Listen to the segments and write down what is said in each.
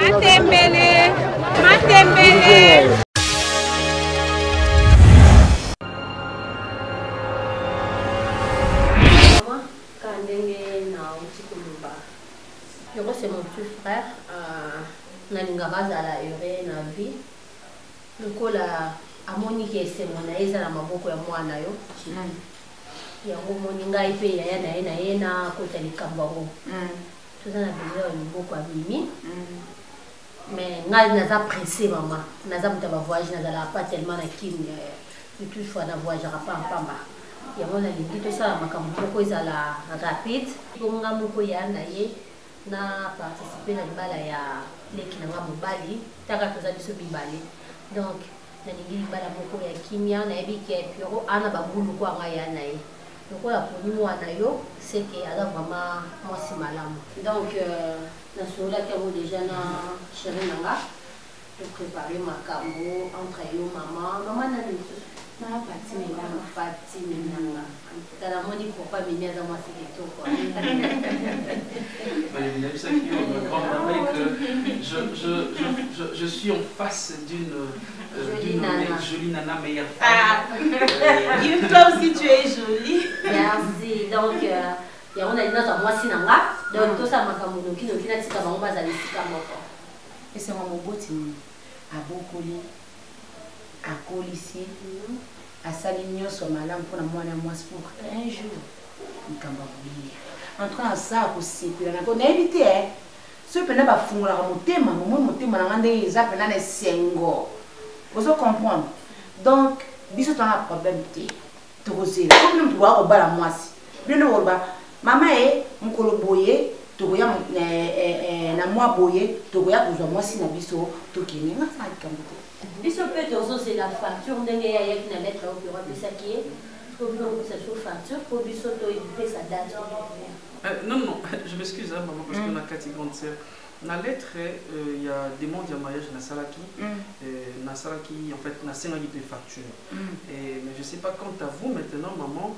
Matembele, matembele. Kaka ndenge nauti koloba yango, c'est mon petit frère. Nalingaka azala heureux na vie. Lokola amoni ke esengo na ye eza na maboko ya mwana yo, yango omoni ngai mpe yaya na ye na ye nakota likambo yango. Toza na besoin ya loboko ya Mimi, mais ngai naza pressé, mama. Naza moto ya bavoyage, nazalaka pas tellement na Kini. Toutefois na voyageaka pampamba. Yango nalingi tosala makambo moko ezala rapide, mpo nga moko ya na ye na participe na libala ya leki na nga mobali. Taka toza biso mibale, donc nalingi libala moko ya kimia. Nayebi ke Piero ana babulu ko anga ya na ye. Lokola poni mwana yo, seke aza vraiment mwasi malamu. Donc nasololaki yango déjà na chéri na nga, toprépare makambo entre yo, mama, mama nani lisusu? Mama Fati Melanga. Fati Melanga. Tala, moni pourquoi Mimi aza mwasi kitoko. Nayebisaki yo, grande, que je suis en face d'une Jolie d'une nana. Jolie nana, meilleure femme. Ah, toi aussi tu es jolie. Merci. Donc yango nalingi nazwa mwasi na nga, donc tosala makambo noki noki, natika bango bazala esika moko. Esengo moboti nini abokoli, akolisi, asali nyonso malamu mpona mwana ya mwasi, pour un jour likambo ya kolia. En tout cas naza kosepela nako, nayebi te soki mpena bafungolaka motema. Momoi motema na nga ndenge eza mpena na esengo, ozo comprendre. Donc biso toza na problème te, tokozela po bino moto boya kobala mwasi. Bino nde bokoloba mama ye mokolo boye tokoya na mwa boye, tokoya kozwa mwasi na biso, tokende. Nga sala likambo te. Biso mpe tozozela facture ndenge ye ayaki na lettre oyo Piero apesaki ye. Po bino kopesa biso facture mpo biso toyepesa date. Non, non, je m'excuse, hein, maman, parce que na kati grande sœur. Na lettre, il y a demande de mariage na salaki, na salaki, en fait, na sengaki pe facture. Et, mais je sais pas quant à vous maintenant, maman,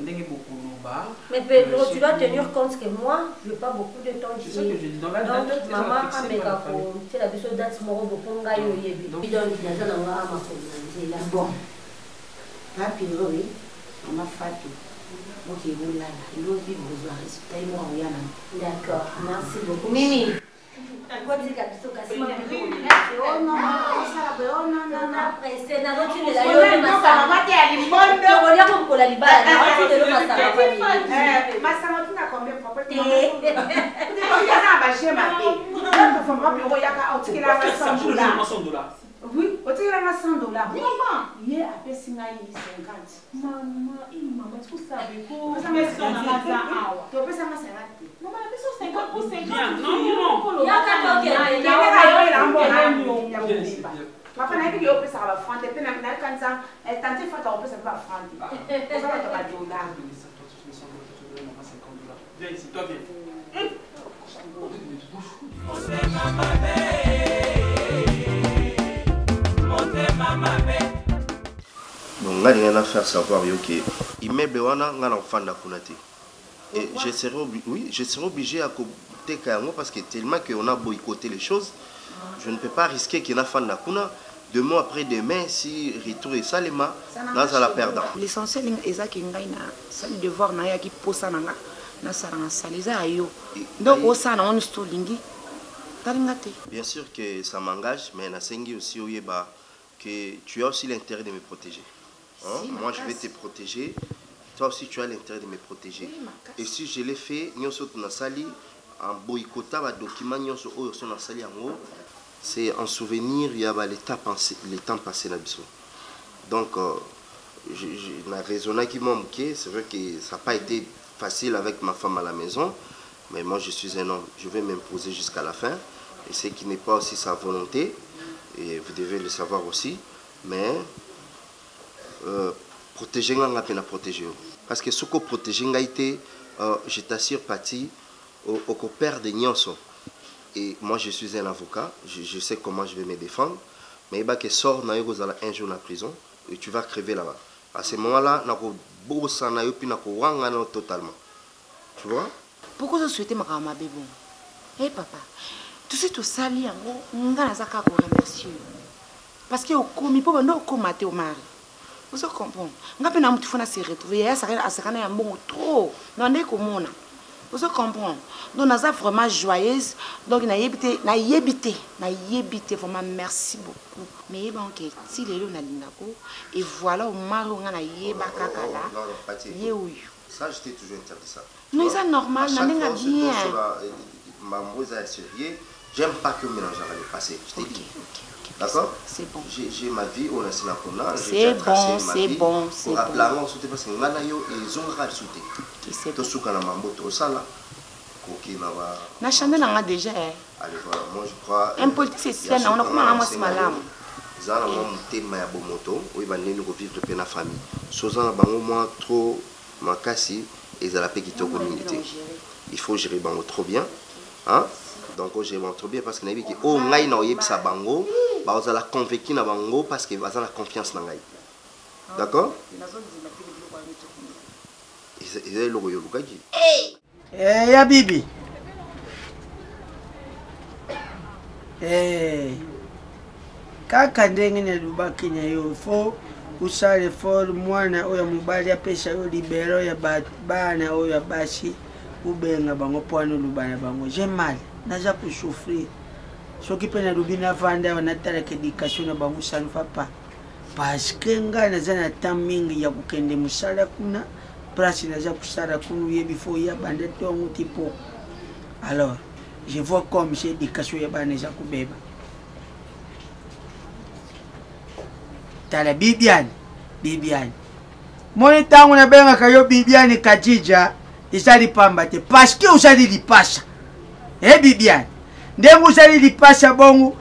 ndenge bokoloba. Mais Pedro, tu dois tenir compte que moi, je n'ai pas beaucoup de temps. C'est ça que je dis. Dans la Donc, date, maman, fixée ameka par la famille. kotiela biso date moko bopo ngai oyebi. Donc- Donc naza na nga makolo na nzela. Bon, papiro e mama Fatu, oke bolala, lobi bozwa résultat, ye moko akoya nango. D'accord, merci beaucoup. Mimi, kotika biso kasi. Oh non, osala boye, oh non, non, non. Pressé, nazotindela yo nde masanga. Mama te ya limbondo. Tokolia ko mokolo ya libala, nazotindela yo masanga pa Mimi. Masanga tina combien? Te. Aza na baje mabe. Papa oyaka, otikelanga 100 dollars. 100 dollars. Oui, otikelanga 100 dollars. Mama ye apesi ngai 50. Mama, eh mama, tu savais ko. Topesanga 50 te. Mama, la biso 50 pour 50. Bien, non, non. Yaka tokende. Kendeka yoyela mbona ya Bien, c'est mobimba. bien. Papa, nayebi ke opesaka bafranc te, mpe nayekanisa tante Fata opesa mpe bafranc te, oza bato badollar. Je donne ça, toi, tu mets 100 dollars, toi, tu donnes maman 50 dollars. Viens ici, toi, viens. Oh, Motema mabe, motema mabe. Donc nga lingai na faire savoir yo ke immeuble wana, nga na kofanda kuna te et oui, je serai obligé ya koteka yango, parce que tellement que on a boycotté les choses, je ne peux pas risquer ke nafanda kuna. Demain, après demain, si retour esalema, nazala perdant. L'essentiel ezaki ngai na sali devoir na yaki, posa na nga nasala na sala eza ya yo. Donc osala nango nyonso tolingi, talinga te. Bien sûr que ça m'engage, mais nasengi aussi oyeba que tu as aussi l'intérêt de me protéger, hein? Si, Moi, je vais makasi. te protéger, toi aussi tu as l'intérêt de me protéger. Oui, makasi. Et si je l'ai fait nyonso nasali en boycottant badocument nyonso oyo so nasali yango, c'est en souvenir ya ba l'état passé, les temps passé na biso. Donc na raisonnaki mwa moke. C'est vrai que ça n'a pas été facile avec ma femme à la maison, mais moi, je suis un homme, je vais m'imposer jusqu'à la fin, et ce qui n'est pas aussi sa volonté, et vous devez le savoir aussi. Mais protéger nga, nga mpe na protéger yo, parce que soki oprotéger ngai te, je t'assure, Pati, okoperdre nyonso. Et moi, je suis un avocat, je sais comment je vais me défendre. Mais yebake sort na yo kozala un jour na prison et tu vas crever là-bas. À ce moment-là, nakobosana yo mpe nakowangana yo totalement, tu vois. Pourquoi ozosouhaite makambo mabe bongo? E papa, Tosi tosali yango, nga naza kaka ko remercier yo. Parce que okomi po bando okoma te Omari. Ozo comprendre? Nga pe na mutu fona se retrouver, yaya asaka asaka na ya mbongo trop. Na ndeko komona. Ozo comprendre? Donc naza vraiment joyeuse. Donc nayebi te, nayebi te, nayebi te vraiment merci beaucoup. Mais yeba que ti lelo nalingako et voilà Omari oyo nga nayeba kaka la. Non, non, Patty, Ye oyo. Ça, je t'ai toujours interdit ça. Non, eza normal, À na chaque ndenge fois, ya on se bien. pose sur la, mambo eza ya sérieux. J'aime pas que mélanger le passé, je t'ai Ok, dit. ok, ok. D'accord? C'est bon. J'ai ma vie, on a sinakona, j'ai C'est déjà tracé bon, ma c'est vie. bon, c'est Pour bon. rappeler yango, surtout parce que nga na yo ezongaka lisusu te. Ok, c'est bon. Tosuka na mambo tosala koki na ba Na chande na nga déjà eh. Allez, voilà, moi je crois. Impolitesse esila na wana, okoma na mwasi malamu. Eza na mwa motema ya bomoto oyo bandeni kovivre mpe na famille. So oza na bango mwa trop makasi, ezala mpe kitoko mingi te. Il faut gérer bango trop bien. Hein? Donc ogérer bango trop bien parce que nayebi ke oyo ngai na oyebisa bango, bazala convaincu na bango parce que baza na confiance na ngai. D'accord? Eza eloko oyo olukaki. Eh, ya bibi eh, kaka ndenge nalobaki na yo fo osala effort mwana oyo ya mobali apesa yo libero ya bana oyo ya basi obenga bango mpo wana oloba na bango j'ai mal naza kosouffrir soki mpe nalobi navanda awa natalaka éducation na bango ça ne va pas parce que ngai naza na temps mingi ya kokende mosala kuna place naza kosala kuna oyebi fo oya banda ntongo ti poko alors je vois comme si éducation ya bana eza kobeba tala bibiani bibiani moni ntango nabengaka yo bibiani kadija ezali pamba te parce que ozali lipasa e bibiani ndenge ozali lipasa bongo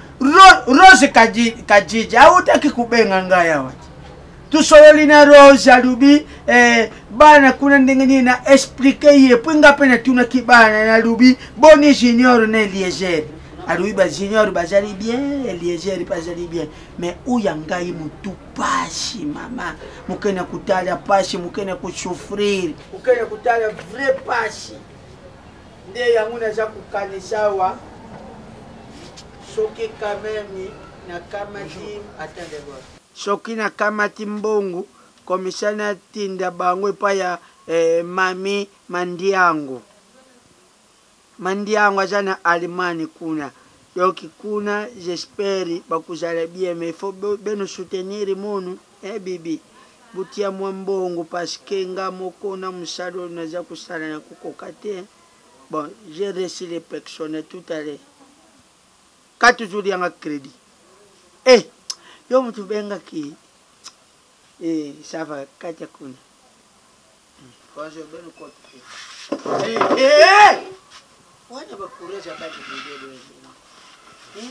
Rose Kadija autaki kobenga ngai awa tosololi na Rose alobi eh, bana kuna ndenge nini na explike ye mpo nga mpe natunaki bana nalobi boni junior na Eliezer alobi ba junior bazali bien Eliezer mpe azali bien mais oyo ya ngai motu pasi mama mokene kotala pasi mokene kosouffrir mokene kotala vrai pasi nde yango naza kokanisa awa soki quand même nakamati attends d'abord soki nakamati mbongo komisa natinda bango epai ya eh, mami Mandiango Mandiango aza na Allemagne kuna donc kuna j'espère bakozala bien mais faut beno soutenir monu eh, bibi botia mwa mbongo parce que nga moko na mosala oyo naza kosala na kokoka te bon j'ai reçu les personnes tout à l'heure ka toujours yanga crédit eh yo motu bengaki eh ça va kata kuna bonjour beno kote eh eh wana ba courage abaki bebe eh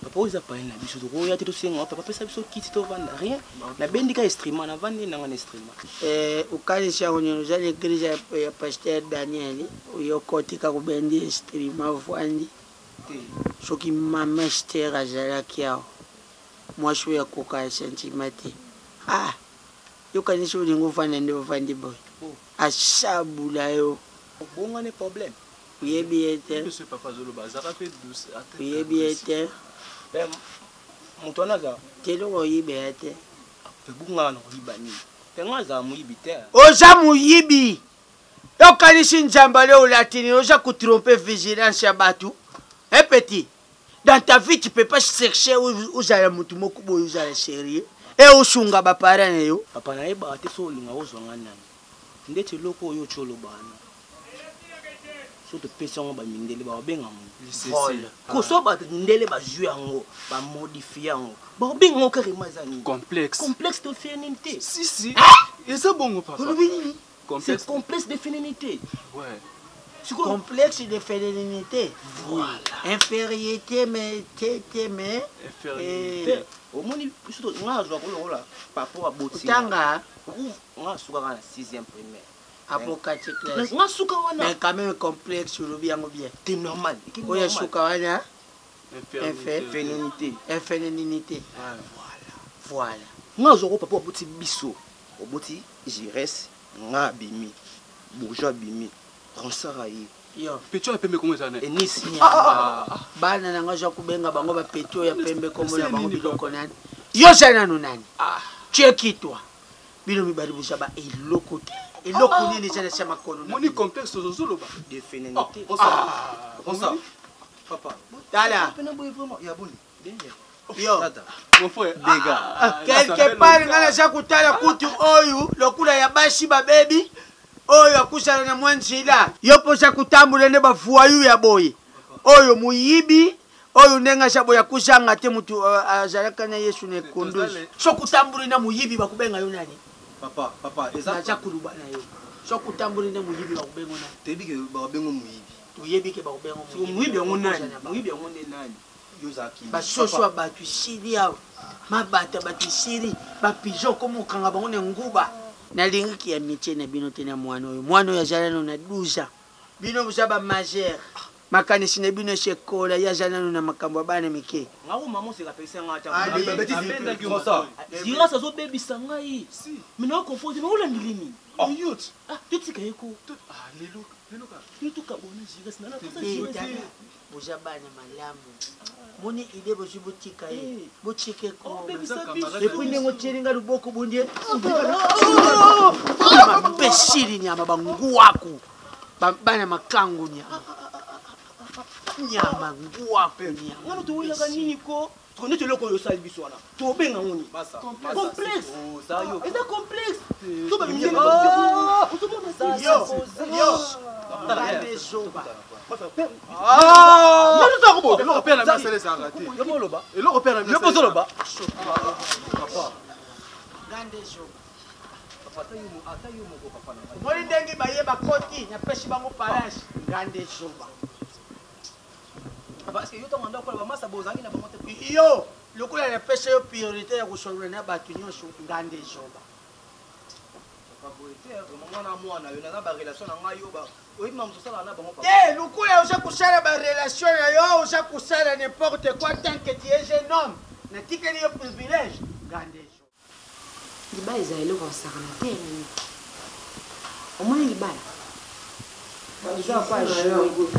papa oyo eza pale na biso tokoya te tosenga papa pesa biso kiti tovanda rien nabendi ka instrument navandi nanga na instrument eh, okanisi yango nini oza na eglise ya pasteur Daniel oyo okotika kobendi instrument ovandi soki mama Ester azalaki awa mwasi oyo akoka ya sentiment te ah yokanisi olingi ovanda nde ovandi boye asabula yo obongane problème oyebi ye te oyebi ye te moto wana aza te eloko oyiba ya te ebungaka na koyiba nini mpe nga azala moyibi te oza moyibi yokanisi nzambe ale olatini oza kotrompe vigilance ya bato un petit dans ta vie tu peux pas chercher ozala motu moko boye ozala sérieux e osunga baparent na yo papa nayebaka te so olinga ozwa nga nani ndeti eloko oyo otyo oloba wana so topesi yango bamindele bakobenga yango vol so bamindele bazwi yango bamodifie yango bakobenga yango carrément eza nini complexe complexe de féminité si si eza bongo papa olobi nini c'est complexe de féminité ouais complexe de féminité voilà infériorité mais te te mais infériorité omoni biso nga azwaka lokola papa aboti otanga nga asukaka na 6e primaire apokati classe nga suka wana mais quand même complexe olobi yango bien te normal oyo suka wana infériorité inféminité voilà nga azwaka papa aboti biso oboti Gires nga abimi bourgeois abimi Ronsard aye Yo. Petit ya pembe kombo eza nani? Enisi. Bana na nga za kubenga bango ba petit ya pembe kombo na bango biloko nani. Yo za nanu nani? Cheki toi. Bino mibali boza ba eloko te. Eloko nini eza na se makolo na Moni complexe ozoloba. De fainéantité. Bonsoir. Papa. Tala. Ya boni. Yo. Mon frère. Dégâts. Quelque part nga naza kutala kutu oyo lokula ya basi babebi oyo akusana na mwa nzela yo mposa kotambula nde bavoyu ya boye oyo moyibi oyo ndenge aza boye akuzanga te motu uh, azalaka na yesu na ekondozi soki otamboli na moyibi bakobenga yo nani Papa, papa, eza naza koloba na yo soki otamboli na moyibi bakobenga yo nani toyebi ke bakobenga moyibi. Toyebi ke bakobenga moyibi yango nani? Moyibi yango nde nani? Basoso ya bato esili awa, mabata bato esili, bapigeon okoma okanga bango na nguba. Nalingaki amitie na bino te na mwana oyo. Mwana oyo aza nano na 12 ans. Bino boza ba majeur. Makanisi na bino esi ekola, ye aza nano na makambo ya bana mike. Nga ko mama oseka apekisa nga ata Ziras azobebisa ngai mais na confondre mais olandeli nini? Ah, totika ye ko. Tokabwana Ziras na na Ziras. Boza bana malamu. Moni ide bozwi botika ye. Botika ko. Et puis ndenge otieli nga loboko bondie. Mabe sili nyama banguaku. Bana makangu nyama. Nyama nguaku nyama. Ngano towelaka nini ko? Neti eloko oyo osali biso wana tobenga ngo nini? Complexe. Eza complexe. To ba mindele ozomona yo yo zoba. Eloko mpe na misala ezalaka te. Eloko mpe na misala. Yo ozoloba. Papa. Gande zoba. Omoni ndenge baye bakoti napesi bango palage ngande zoba. Parce que yo ntango anda kola bamasa bozangi na bango te. Yo lokola napesa yo priorité ya kosolola na bato nyonso ngande zoba. Te lokola oza kosala barelation na yo oza kosala n'importe quoi tant que tu es jeune homme natikeli yo privilège ngande zoba. Libala ezala eloko ya kosakana te mimi. Omoni libala eza kwa joue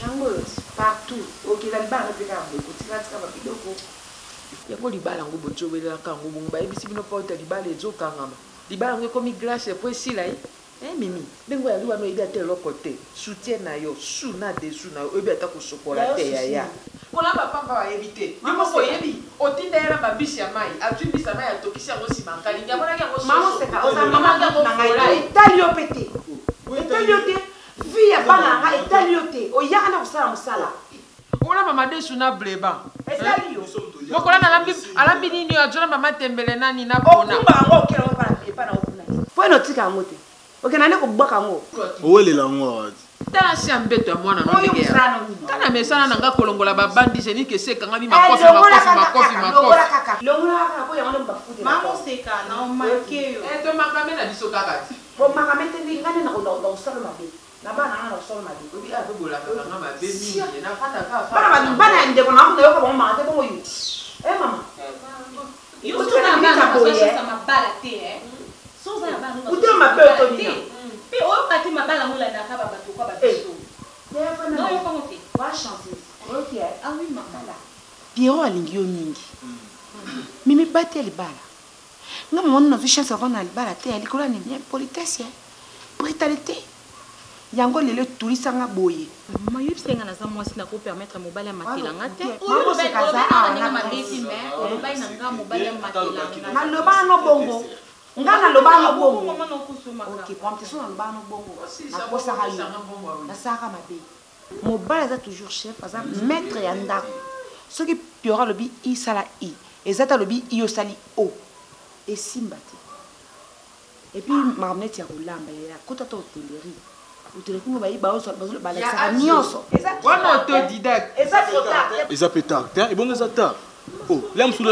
yango oyo partout okenda libala ngo mpe kaka boye kotikatika babiloko yango libala yango bojobelelaka yango bongo bayebisi bino porte ya libala ezokangama libala yango ekomi glace po esila ye Eh mimi ndenge oyali wana oyebi ata eloko te soutien na yo sous na dessous na yo oyebi ata kosokola te yaya kolamba pamba bayebi te yo moko oyebi otinda ye alamba mbisi ya mai azwi mbisi ya mai atokisi yango nsima akalingi amonaki yango etali yo mpe te etali yo te vie ya bana na ngai etali yo te oyaka na kosala mosala olamba madesu na bleba mokolo alambi alambi nini oyo azolamba matembele nani na pona okumba yango okela yango epa na okuna mpo ena otika yango te okenda nde kobwaka yango owelela yango awa tala si ya mbeto ya mwana no ndenge ya tala mesana na nga kolongola babandi jenike esi ekangami makofi makofi makofi makofi longola kaka po yango nde bafuti mama oseka na omake yo tomakame na biso kaka ti bomakame te ndenge nga nde nakosala mabe na bana nga nakosala mabe bana ya ndeko na nayoka bango maka te bongo yo e mama otema mabe otonina mpe oyoka te mabala yango elandaka babato kwa babiso oyokango te Pierrot alingi yo mingi mimi bati ya libala nga mama no nazwi chance avant na libala te ya likolo ya nini ya politesse ya brutalité yango lelo etulisa nga boye mama yebisa nga naza mwasi nako permettre mobali amatela nga te naloba yango bongo nga naloba yango bongo ok problème te so naloba yango bongo nakosaka yo nasalaka mabe mobali aza toujours chef aza maître ya ndako soki piora alobi i sala i eza te alobi i osali o esimba te epuis makambo neti ya kolamba yaya kota ta hotellerie hotellerie kuna bayi balakisaka nyonso wana autodidacte eza mpe tard te ebongo eza tard oh la mosusu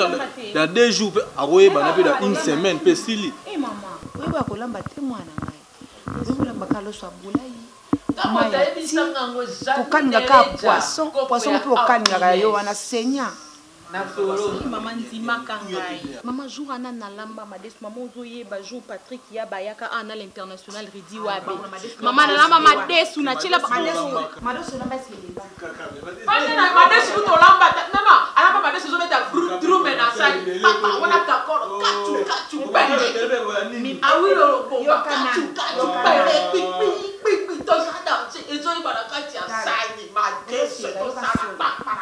na deux jours mpe akoyebana mpe na une semaine mpe esili oyeba kolamba te mwana ngai oyebi kolamba kaka loso ya bolai kokalinga kaka poisson poisson mpe okalingaka ya yo wana seigneur. Mama ndimaka ngai. Mama jour wana nalamba madesu mama ozoyeba jour Patrick ya bayaka a na l'international Ridi Wabe. Mama nalamba madesu natiela Madesu olamba eske Pande na madesu kutu olamba ta non non alamba madesu ezobeta drume na sani papa wana kakolo kachu kachu pele awilo bomba kachu kachu pele pipi pipi tozada ezoyeba na kati ya sani madesu tosala papa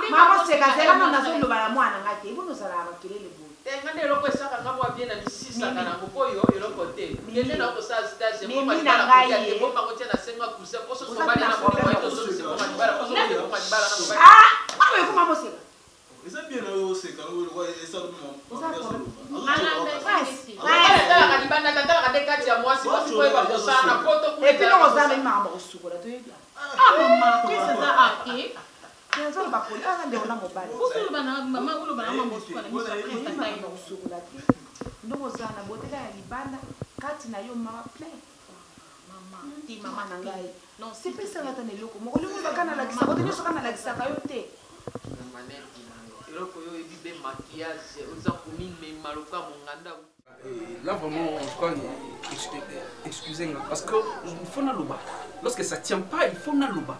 mama seka zela na nazoloba na mwana nga te ebona ozalaka makelele boye te nga nde eloko esaka nga mwa bien na misisaka nango mpo yo eloko te kende na kosala stage Mimi na ngai ye. bomba kotia na senga cousin mpo soki mobali na moni boye tozongisi mbongo libala mpo soki mbongo libala na mobali Ah, mwana oyo ekoma moseka eza bien na yo oseka atalaka libanda te atalaka nde kati ya mwasi mwasi po yeba kosala na poto epuis noko oza na makambo kosukola toyebi Ah mama, qu'est-ce que ça a fait? nazoloba poli aza ndeko na mobali Ozoloba na mama oloba na mama osuka na miso ya prince ata yo. kosukola te ndenge oza na botela ya libanda kati na yo mama plein Te mama na ngai Non, sepesanga ata na eloko moko olingi olobaka nalakisaka te nyonso kaka nalakisaka yo te eloko oyo oyebi be maquillage oza komimema lokola monganda Et là vraiment, en tout cas, excusez-moi, parce que il faut naloba. Lorsque ça tient pas, il faut naloba.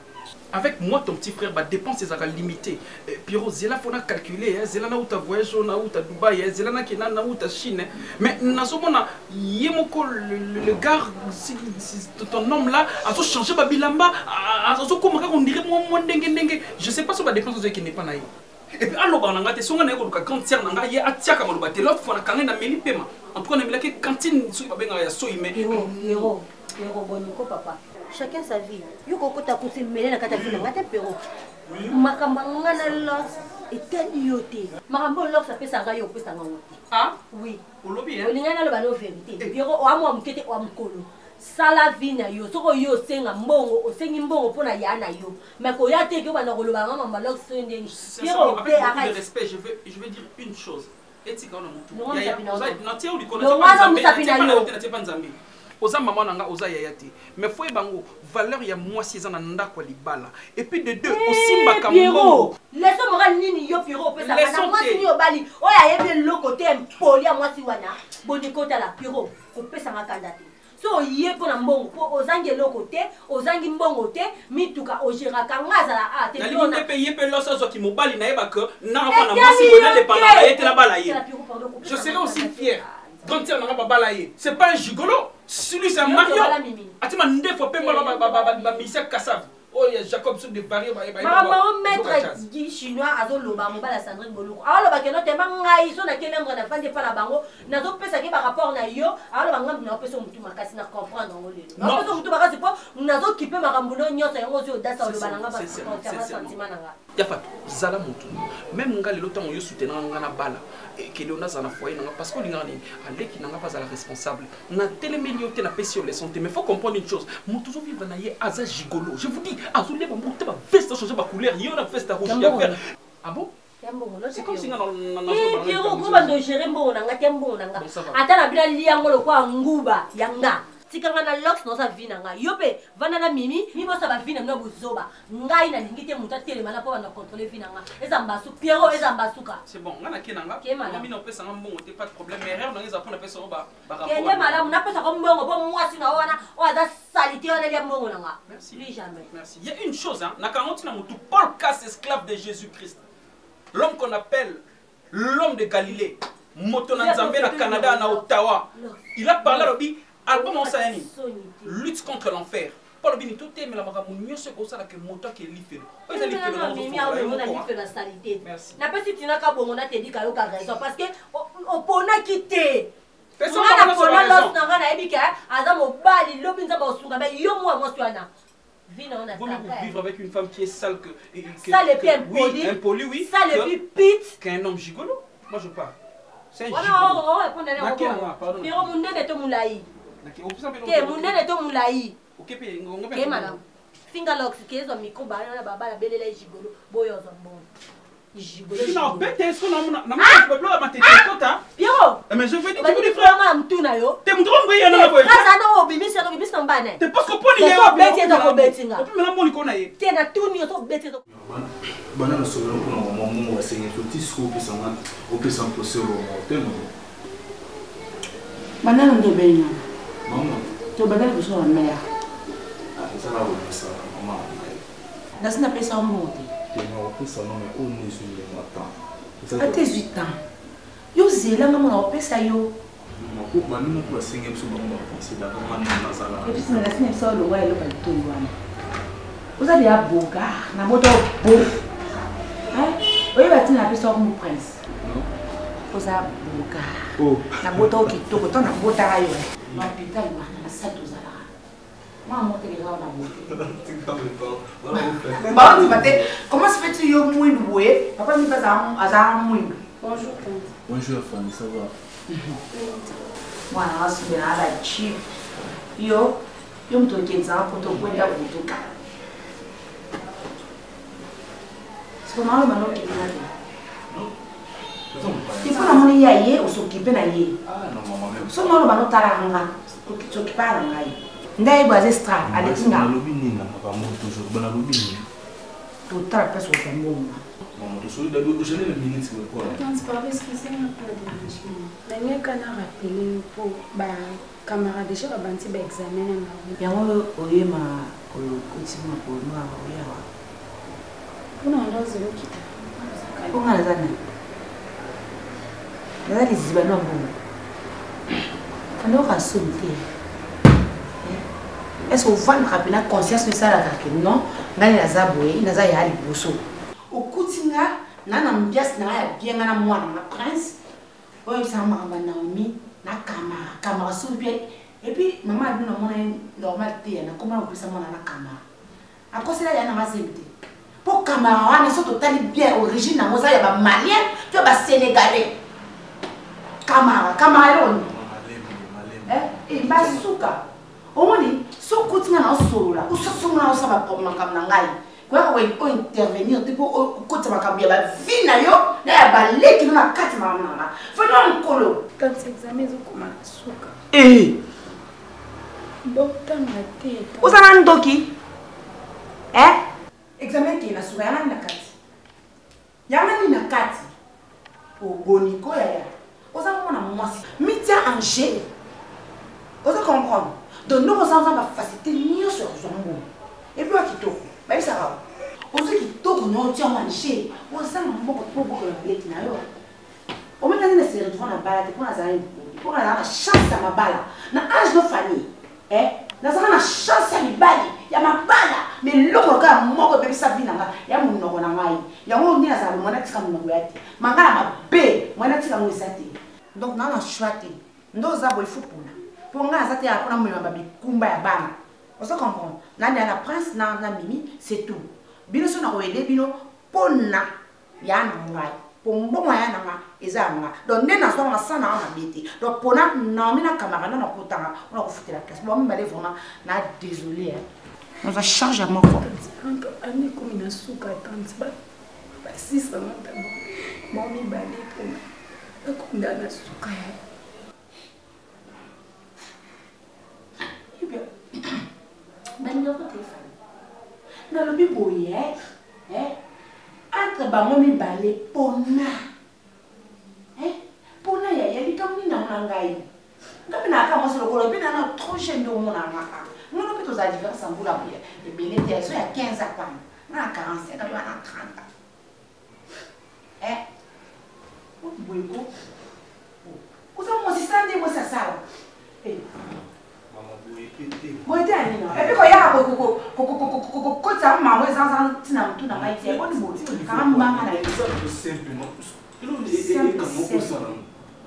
Avec moi, ton petit frère, ma dépense est limitée. Pierrot, Zela, faut na calculer. Hein. Zela, na où ta voyage, na où ta Dubaï, hein. Zela, na Kena, na où ta Chine. Hein. Mais nazomona, yemoko, le gars, si, si, ton homme là, a changé ba bilamba, a zo comme on dirait moi, moi, ndenge, ndenge. Je sais pas si ma dépense qui n'est pas naïe. Et puis aloba na nga te songa na ye koluka grande sœur na nga ye atiaka maloba te l'autre fois nakanga na meli pema en tout cas namelaki cantine soki babengaka ya soi mais Hero, hero, hero, boniko papa. Chacun sa vie. Yo kokota kosemele na kati ya vie na nga te pero. Makambo ya nga na Lox etali yo te. Makambo oyo Lox apesaka yo opesaka ngo te. Ah? Oui. Olobi hein? Olingai naloba no vérité. Pero oamwa moke te oa mokolo. Sala vie na yo. Soko yo osenga mbongo, osengi mbongo mpo na ya na yo. Mais koya te ke obanda koloba nga mama Lox soki ndenge. Sincèrement, Pero avec te beaucoup de arrête. respect, je vais dire une chose. Etika wana mutu. Longo mosapi na yo. Natia likolo, Longo wana mosapi na yo. natia pa Nzambe. Oza mama na nga, oza yaya te. Mais faut bango valeur ya mwasi eza na ndako ya libala. Et puis de deux, osimbaka Pierrot, mbongo. leçon morale nini yo Pierrot opesaka na Leçon mwasi te. nini obali oyo ayebi eloko te mpoli ya mwasi wana boni kotala Pierrot kopesanga kanda te so oye mpo na mbongo mpo ozangi eloko te ozangi mbongo te mituka ogéraka nga azala a te nalingi nde mpe ye mpe loso azwaki mobali nayeba ke nanga na Etali mwasi boye yo nadépendaka te. ye te nabala ye Tala, Pierrot, pardon, je serai aussi fier grande sœur nanga babala ye c'est pas un gigolo celui c'est un Yo, mario tobala Mimi. atima ndefo mpe mbala bamisia kasav oyo ya jacob so de vario makambo yango maître gi chinois azoloba mobali ya sandrine boloko aoloba keno tema ngai so nakende mbra nafandi epa na bango nazopesaki barapport na yo aoloba ngambi naopesa motu makasi na comprendre yango lelo Non. naopesa motu makasi mpo nazokipe makambo no nyonso yango ozwi odasa oloba na nga Sincèrement, baconcernant sincèrement. sentiment na nga ya fato zala motu meme nga lelo ntango yo soutenanga nga na bala ekende nazala na foyer nanga parce que olingaka nini aleki nanga mpe azala responsable natelemeli yo te napesi yo leçon te mais faut comprendre une chose moto ozovivre na ye aza gigolo je vous dis azoleba moko te baveste achange bacouleur ye na veste rouge ya vert ah bon Ya mbongo, no, c'est comme si nga Eh, Pierrot, okoma ndo gérer mbongo na nga te mbongo na nga Bon, ça va. ata na bino alia yango lokola nguba ya nga tika nga na lox naosa vi na nga yo mpe vanda na mimi mibosa bavi na bino bozoba ngai nalingi te moto atelema na mpo banda contrôle vi na nga eza mbasu Pierrot eza mbasuka c'est bon nga nake nanga Ke malamu. mina opesanga mbongo te pas de problème mais erreur nanga eza mpo napesa yo kende malamu napesaka mbongo mpo mwasi na yo wana oyo aza salite wana elia mbongo na nga Merci. plus jamais Merci. Il y a une chose, hein. Nakango na mutu, Paul Casse, esclave de Jésus-Christ. L'homme qu'on appelle l'homme de Galilée. Moto na Nzambe, na Canada, na Ottawa. Il a parlé à l'obi, album en sayani. Lutte contre l'enfer. Paul Obini, tout est mais la makambo nyonso ekosala ke moto ake lifelo. Oyo eza lifelo na mimi ozofongola yo aomemo na moko, hein. lifelo ya salite Merci. napesi tinaka bongo natedika yoka raison parce que oponaki te Pesa nga bango nyonso napona ba raison. los na nga nayebi ke aza mobali lobi nzambe akosunga me yo mwa mwasi wana vi na yo na Vaut mieux tata vivre avec une femme qui est sale que. Sale et puis Oui, impolie. impolie, oui. Sale et puis pite. Qu'un homme gigolo. Moi, je parle. C'est un wana gigolo. orépondre Nake na nga, pardon. pero monene to molai Nake, opesa mpe te monene to molai Ok, pe, ngongo pe- ke malamu finga lox ke ezwa micro bana na babala belela ye gigolo boyo ozwa mbongo Gigolo. Bete est-ce qu'on a na na biloko ya matete ekota? Pierrot. Mais je veux dire, tu tu veux frère. Na mtu na yo. Te mutu ko ya na boye. Kaza na obimisi na obimisi na mbane. Te parce que poni ya obeti to ko beti nga. Opi mela moni ko na ye. Te na tuni yo to beti to. Bana na solo mpona mama mongo basengi so ti siko opesanga opesa mposo olongo te mama. Banana nde obengi nga? Mama. Tobanda liboso ya mare. Eza na kobimisa mama na ngai. Nasi napesa yo mbongo te. Te na kopesa no mais oyo nde ezwi ndenge ya temps. Ata ezwi temps. Yo zela nga mona kopesa yo. Bani moko basengi biso bango baconsidaka nga nde nazala. Epuis nasi na biso olongwa eloko ya litoi wana. Oza deya bogar na bota bo. Oyeba ntina napesa yo kombo prince. Oza bogar. Na bota yo kitoko to na botaka yo. Na hôpital wana na sale tozalaka. Mwana moko teleka wana bote. Baondima te. Comment se fait-il yo mwindu boye? Papa mi azalaka mwindu. Bonjour tante. Bonjour Fanny, ça va? Mwana asubela na ba chip. Yo yo moto okendisaka poto okwenda butuka. Siko naoloba na okendisa te. Il faut namoni ye aye osokipe na ye. So naoloba notalaka nga sokipa na ngai. Nde ayebi aza extra aleki nga. Nalobi nini na makambo toujours nalobi nini? Totala place kozwa mbongo. Maman, tosoli dabi ozali na minute lokola. Tante, pardon, excusez-moi pour le dérangement. Nangeka na rappeler po ba camarade déjà babandi ba examen na bango. Yango oyema okoti makolo no awa oyawa. Mpona wana ozela okita. Mpo nga naza nani? Naza liziba no mbongo. Fanda oka soni te. Est-ce que ovandaka mpena conscience no esalaka ke non ngai naza boye naza ya liboso. Okuti nga na na ambiance na nga ya bien nga na mwana nga prince oyo oyebisaka makambo ya Naomi na Kamara Kamara soki mpe et puis mama abino namona ye normal te nakoma na kopesa mwana na Kamara akosela ya nanga zemi te mpo Kamara wana soki totali bien origine yango eza ya bamalien to ya basénégalais Kamara Kamara eloko nini basuka omoni soki okuti nga na osolola ososonga na osala makambo na ngai koyaka ointervenir te mpo okotisa makambo ya bavie na yo na ya baleki no na kati makambo na nga fana mokolo tante examen ezokoma na suka botanga te oza na ndoki examen ekei na suka yanga nini na kati yanga nini na kati oboniko yaya oza mwana mwasi mitia en jeu oza comprendre donc ndoko oza oza bafacilité nyonso ya kozwa mbongo epuis wa kitoko bayebisaka ozwi kitoko na otia yango en jeu oza na mbongo mpo obokola baleki na yo omoni nani na se retrouve na bala te mpo nazala mpo nazala na chance ya mabala na age no famille nazala na chance ya mibali ya mabala mais eloko kaka moko ebebisa vie na ngai ya monoko na ngai yango nde nazala mwana atika monoko ya te manga na mabe mwana atika yango eza te donc naa na choix te nde oza boye fo pona mpo ngai naza te ya mpona momema babikumba ya bana ozo comprendre nani ya na prince na na mimi c'est tout bino so nakoyede bino mpona ya na ngai po mbongo ya na nga eza ya nga donc nde nazwanga nasala nanga mabe te donc pona naomi na camarade na nakotanga mpona kofutela classe bango mibale vraiment na désolé nazwa charge ya moko ani ekomi na suka tante basisanga ntango bango mibale mpona bakonda na suka ya balingako te fani nalobi boye entre bango mibale pona pona yaya likambo nini yango na ngai nga mpe nayaka mwasi lokola mpe nana trop jeune nde omona nga ngano mpe tozala différence ya mbula boye ebele te so ya 15 ans pamba nga na 45 yo na 30 boye ko oza mwasi sala nde mwasi asala boye te ya nini epuis koyaka kokotisa mama ezanza ntina motu na ngai te boni boye kanga mbanga na yo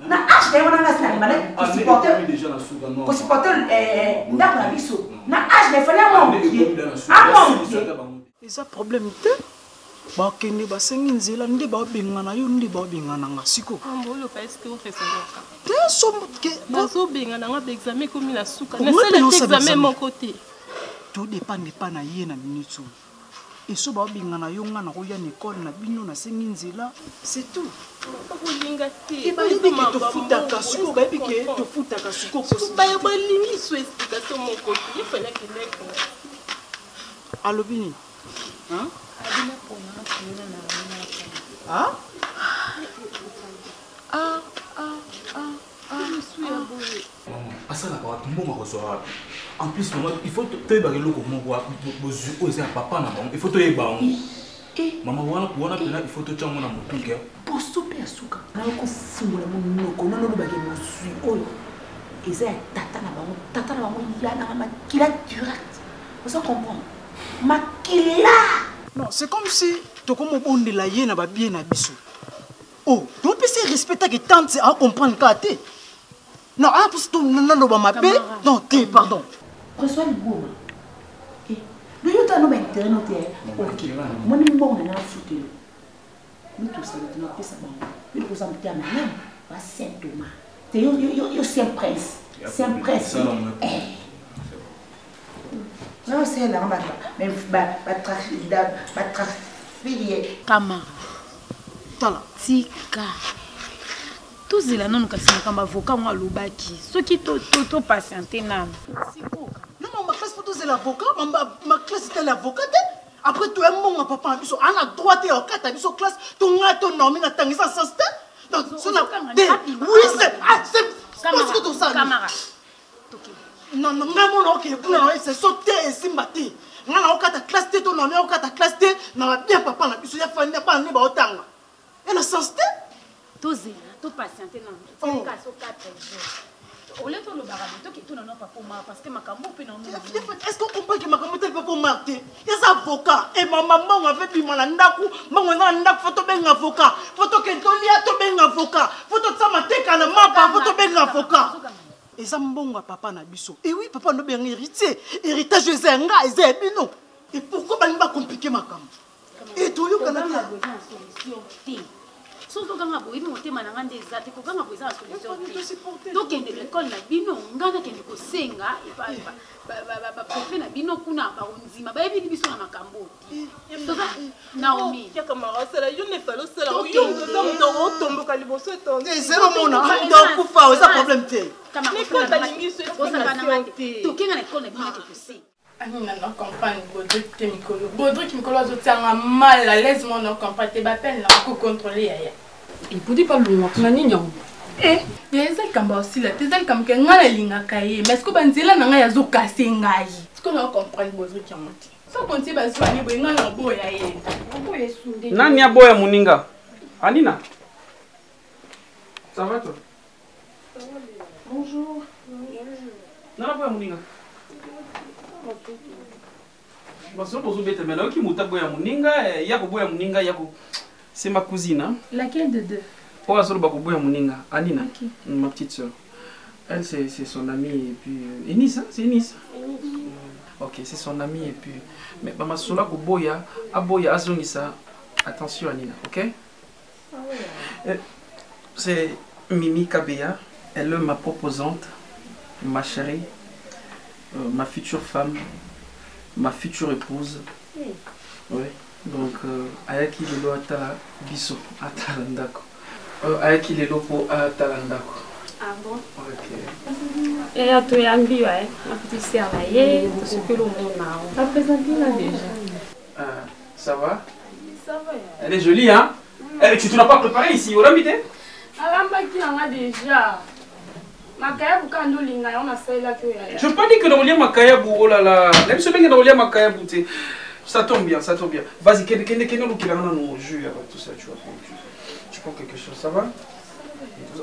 na age na ye wana ngai sinalima kosupporte ndako na biso na age na efali amwa mokie amwa mokie eza problème te bakende basengi nzela nde babengana yo nde babengana nga siko bazobengana nga baexamen ekomi na suka nasalaki examen moko te todepande epa na ye na minute oyo. Eso baobengana yo nga nakoya na ekole na bino nasengi nzela c'est tout. Bakolinga te. E bayebi ke tofutaka sikoyo, bayebi ke tofutaka sikoyo. Bayo balingi so explication moko te. Ye fallait akende classe. Alobi nini? Hein? Ah? Ah, ah, ah, ah. Maman, asalaka wapi mbongo akozwa wapi en plus mama il faut toyebaka eloko moko bozwi oyo eza ya papa na bango il faut toyeba yango mama wana wana mpena il faut totya yango na motuke poso mpe ya suka nayo kofungola monoko nano olobake bozwi oyo eza ya tata na bango tata na bango yanaka makila direct oza comprendre makila non c'est comme si tokomobondela ye na babie na biso oh topesi ye respect take tante acomprendre kaka te non ah mposi naloba mabe non te pardon François Liboma eh, loyo tala no baintérêt no te ok omoni mbongo na nga futelo mitosala te napesa bango yo koza motema malamu ba saint thomas te yo, yo, yo, yo saint prince saint prince eh. naosalelanga batrafilie kamara tala tika tozela nanu kasi makambo avocat yango alobaki soki topatiente nanu non ma classe po tozela avocat ma classe etali avocat te après toya mbongo ya papa na biso ana droit te ya kokata biso classe to ngai to naomi natangisa sens te donc so na te oui c'est ah c'est parce que tosala non non ngai mona okende kuna na oyebisa so te esimba te ngai naokata classe te to naomi aokata classe te na babien papa na biso ya fani bana nde baotanga ena sens te tozela topatiente nano tika so 4 jours olie tolobaka boye toke tuna no papa omar parce que makambo mpe na est ce que okomprend ke makambo etali papa omar te eza avocat e mama mbongo ave bima na ndako mbongo eza na ndako fo tobenga avocat fo tokende tolia tobenga avocat fo totia mateka na mapa fo tobenga avocat eza mbongo ya papa na biso e oui papa nobenga héritier héritage eza ya nga eza ya bino e pourquoi balingi bacomplike makambo e toyokana te soki tokanga boye motema na nga nde eza te kokanga boye eza na solution te tokende na ekole na bino nga nakende kosenga baprefe na bino kuna bakondima bayebili biso na makambo te toza naomi otomboka liboso ezelo mona okufa eza problème te tokenga na ekole na bino nake kosenga Amina na comprendre Baudric te mikolo. Baudric mikolo azotia nga mal à l'aise moi na comprendre te ba peine na ko contrôler yaya. Ebudi pa longwa kuna nini yango? Eh, ya eza likambo ya osila te eza likambo ke ngai nalingaka ye mais sikoyo banzela na ngai azokase ngai sikoyo na comprendre Baudric yango te so kontie bazwani boye ngai naboya ye nani aboya moninga anina ça va toi Bonjour. Nana boya moninga. Baso bozo beta mais nayoki moto aboya moninga eh, ya koboya moninga ya ko c'est ma cousine hein. Laquelle de deux? Oyo azoloba koboya moninga Anina, okay. ma petite sœur. Elle c'est son amie et puis euh, Enis hein, c'est Enis. Enis. Ok, c'est son amie et puis mais ba masola koboya aboya azongisa attention Anina, OK? Euh, c'est Mimi Kabeya. Elle est ma proposante, ma chérie, euh, ma future femme, ma future épouse. Oui. Oui. Donc, euh, ayaki lelo atala biso, atala ndako. Euh, ayaki lelo po atala ndako. Ah bon? Ok. Eya toyambi wa na petite sœur na ye, tosepeli omona. Na présente na déjà. Euh, ça va? Ça va. Elle est jolie, hein? Mm. Eh, tu ne l'as pas préparée ici, olambi te? Alambaki yanga déjà. Makayabu kaka nde olinga yango nasalelaki oyo yaya. Je pas dit que nakolia makayabu, oh là là. Na biso ndenge nakolia makayabu te. Ça tombe bien, ça tombe bien. Vas-y, kende kende kende olukela nga nanu jus ya tout ça, tu vois. Tu, tu prends quelque chose, ça va?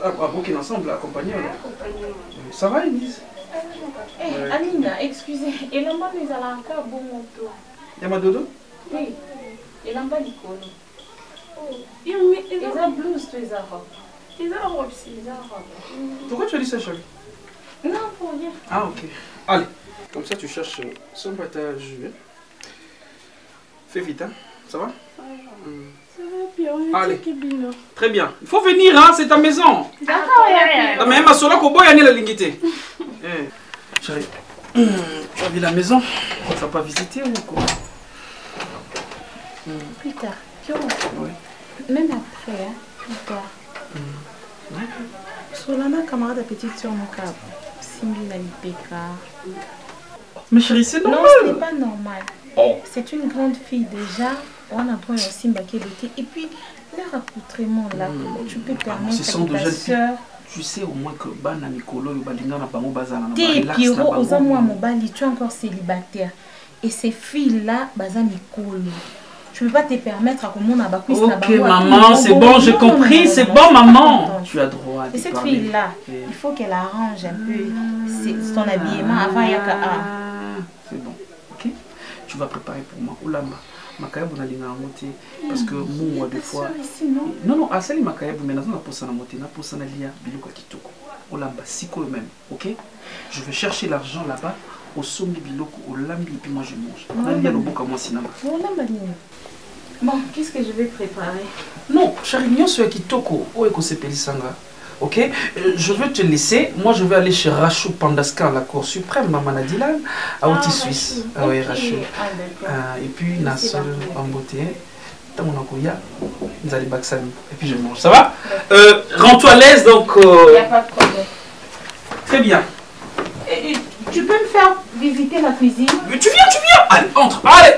Ah, ah, ok, ensemble, accompagné. Ça va, Elise? Eh, hey, Amina, excusez, elamba ezalaka bongo to. Ya madodo? Oui. Elamba likolo. Eza blouse to eza robe? Eza robe si. Eza robe. Pourquoi tu as dit ça, chérie? Non, pour rien. Ah, ok. Allez, comme ça tu cherches son pâte jus. Fais vite, hein? Ça va? Ça va bien, on Allez. Très bien. Il faut venir, hein, c'est ta maison. D'accord, ya. Ah, mais ma sola koboya ni la lingité. Eh, chérie, tu as vu la maison? Tu vas pas visiter ou quoi? Plus tard. Pierrot. Même après, hein, plus tard. Solana, camarade à petite soeur, mon cap. Simbi la lipeka. Mais chérie, c'est normal. Non, ce n'est pas normal. Oh. C'est une grande fille déjà. On a droit aussi Simba Et puis, leur accoutrement là, comment tu peux permettre Ce sont à de ta jeunes soeur filles. Tu sais au moins que bana mikolo oyo balinga na bango bazala na Te ba relax na Pierrot, bango. oza mwa mobali, tu es encore célibataire. Et ces filles-là, baza mikolo. Tu peux pas te permettre à comment on a ba cuisse na Ok bango, à tout maman, le c'est monde. bon, j'ai Non, non, compris, non, c'est non, bon je suis pas maman. contente. Tu as droit de Et cette parler. fille-là, Et il faut qu'elle arrange un peu son habillement avant yaka a. C'est bon, ok. Tu vas préparer pour moi. Olamba, makayabu nalinga yango te parce que mungwa Ta des fois. sœur ici, non? Non non, asali makayabu mais naza na posa na mote, na posa na lia biloko ya kitoko. Olamba sikoyo même, ok? Je vais chercher l'argent là-bas. Osombi biloko, olambi et puis moi je mange. Nalia loboka mwasi nanga. Olamba nini? Bon, qu'est-ce que je vais préparer? Non, chérie, nyonso ya kitoko oyo ekosepelisanga. Ok, je vais te laisser. Moi, je vais aller chez Rachou Pandaska à la Cour suprême, Maman Adilan, à Outi Ah, Suisse. Rachou. Ah oui, Ok. Rachou. Ah, d'accord. Et puis, Merci Nassol beaucoup. Bamboté, Tamonakoya, Nzali Baksami. Et puis, je mange. Ça va? Rends-toi à l'aise, donc. Il n'y a pas de problème. Très bien. Et tu peux me faire visiter la cuisine? Mais tu viens, tu viens! Allez, entre, allez!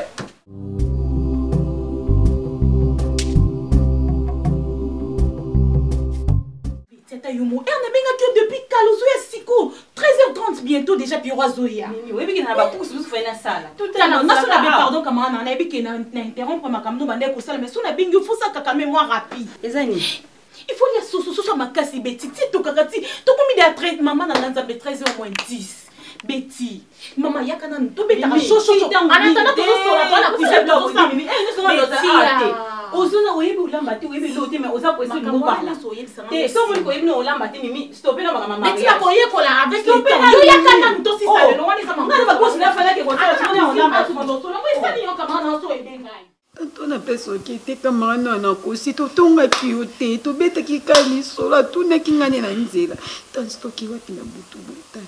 Tata Yomo, er nabengaki yo depuis kala ozoya siko 13h30 bientôt déjà Pierrot azoya. Oyebi ke na bapusu mosusu fai nasala. Tala, naso na be pardon camarade na nayebi ke na interrompre makambo no banda ekosala mais so nabengi yo fosaka quand même mwa rapide. Eza nini? Il faut lia soso soso ya makasi Betty ti tokaka ti tokomi de ya mama na nga nzambe 13h moins 10. Betty, mama yaka nanu tobetaka Mimi, shosho ti ntango en attendant nini? tozosola toa na cuisine tozosala. Mimi, eh, nyonso wana oza Betty, awa te. ah. Ozona oyebi olamba te, oyebi eloko te, mais oza pressé Makambo olingo wana bala. nyonso oyebisanga Te, ngo so omoni koyebi na olamba te, Mimi, stope na makambo ya Betty, mariage. nakoyekola avec le Stope temps. na Yo yaka Mimi. nanu tosisa Oh. lelo, wana eza makambo. Nga na bakosi nafandaki kosala, Ata soki na olamba cuisine, te. bato yango esali yo camarade na so oyebi ngai. Tanto napesa oke te camarade na nakosi totongaki yo te tobetaki ka lisolo atunaki ngai nde na nzela tanti toki wapi na butu boye tani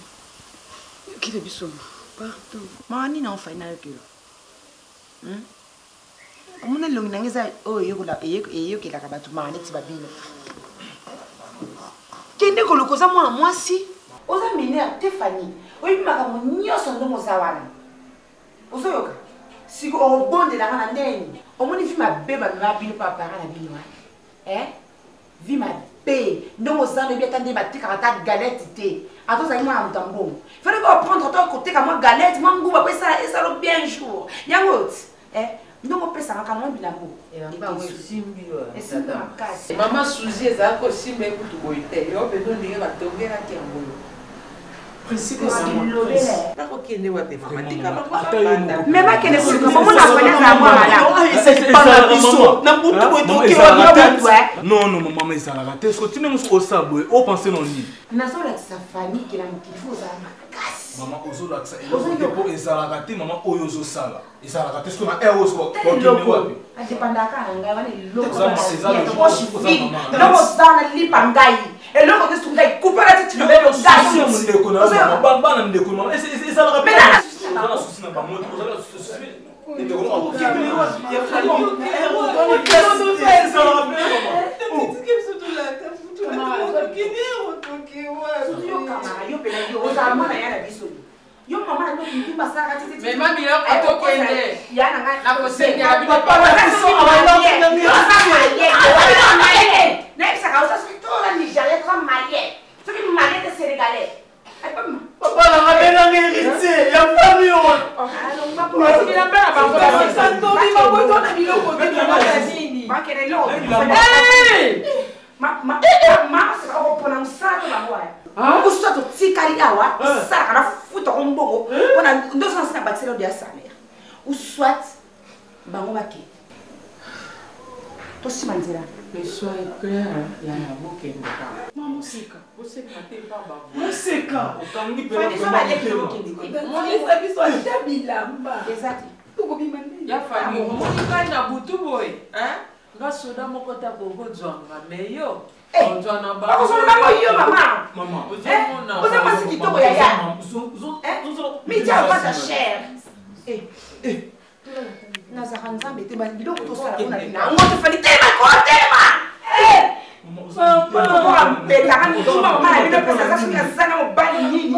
yokela biso ma pardon. Mawa nini aofai nayokelo omona elongi na ngai eza oyo eyokelaka bato mawa neti babino. Kende koluka oza mwana mwasi oza mineur te Fanny oyebi makambo nyonso ndongo oza wana ozoyoka siko obondelanga na ndeni omoni vi mabe bamema bino mpe bapara na bino wana vi mabe ndongo oza na oyebi ata nde batekaka ata galette te ata ozali mwana moto ya mbongo fallait ko apprendre to koteka mwa galette mwa nguba po esala bien jour yango ti ndongo opesaka kaka mwa bilambo esimbi makasi. Mama Suzy ezalaki kosimba ekutu boye te yo mpenza ondenge batongelaki yango yo. Nakokende wapi mama tika bango babanda. Me bakende koluka bango na Fanny azala mwa malamu. Non, non, mama ezalaka te soki tinde mosusu osala boye opense no nini? Nazolakisa Fanny ke na mokili fo ozala makasi. Mama ozolakisa eloko te mpo ezalaka te mama oyo ozosala ezalaka te soki na aire oyo okende wapi? Adepandaka na ngai wana Eza logique, oza mama. eloko oza na lipa ngai eloko te soki ngai kupela ti tilobelo Susi ya ndeko na yo, mama, bana ndeko mama ezalaka Mais nana oza na susi na bango te, oza na susi ndeko na yo pena yo ozala mwana ya na biso yo mama na ndoki basalaka ti Mais mami, eloko tokende. Ya na ngai Nakosengela bino. Nayebisaka oza soki toza nigérien toza malien soki malien te sénégalais. Papa nanga abenganga héritier ya famille oyo. Okopona mosala to bango aya oso totikali awa osalaka na futako mbongo mpona ndoso nasi na bakisela odo ya salaire ou soit bango bakende tosima nzela. Le soir est clair, ya na bokende kaka. Moseka. Boseka te pa bango. Moseka. Monisa biso ata bilamba. Eza te. Tokobima ndenge. Ya Fanny, omoni ngai na butu boye hein? Nga soda moko ta kokozwanga me yo ozwa na Bakozwa na bango yo, mama. Mama. Ozomona. Oza mwasi kitoko ya ya mitia opasa cher. Naza Ezalaka Nzambe te, biloko tosala mpona bino yango tofali. Telema ko, telema! Betaka ndumba mama na bino mpesa aza soki aza na mobali nini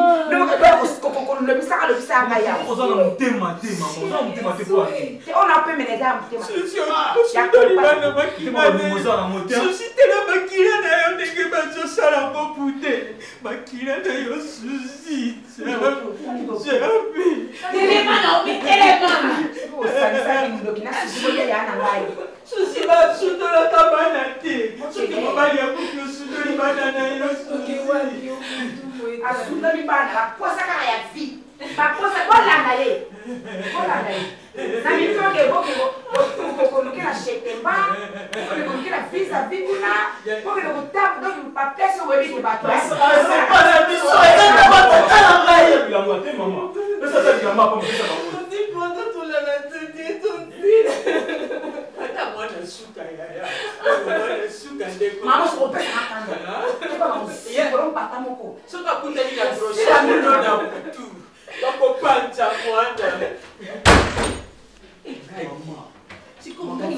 kolobisaka lobisaka ngai yawa. Oza na motema te mama, oza na motema te po ani? Oyo napemela eza ya motema. Susi, tela makila na yo ndenge bazosala ngo pute makila na yo susi. Telema Naomi, telema. Osalisaki ndoki na susi bolia ya na ngai. Susi, basundolaka bana te. Soki mobali akufi, osundoli bana na yo. Asundoli bana, bakosa kaka ya vie, bakosa. Bolanda ye, bolanda ye na mitoke boke kolukela shetemba, bokende kolukela visa vi kuna, bokende kotambo. Donc baplace oyo boyebi ke bato. Asepana biso ezaka batata na ngai. Bilamba te mama, pesa ata bilamba po mopesa bango. Tondipota tolala nzete tondila ata mwana suka yaya, mwana suka ndeko. Mama, soki opesa makanda mpata moko. Soki akutani na brochet na butu, bakopanza mwana.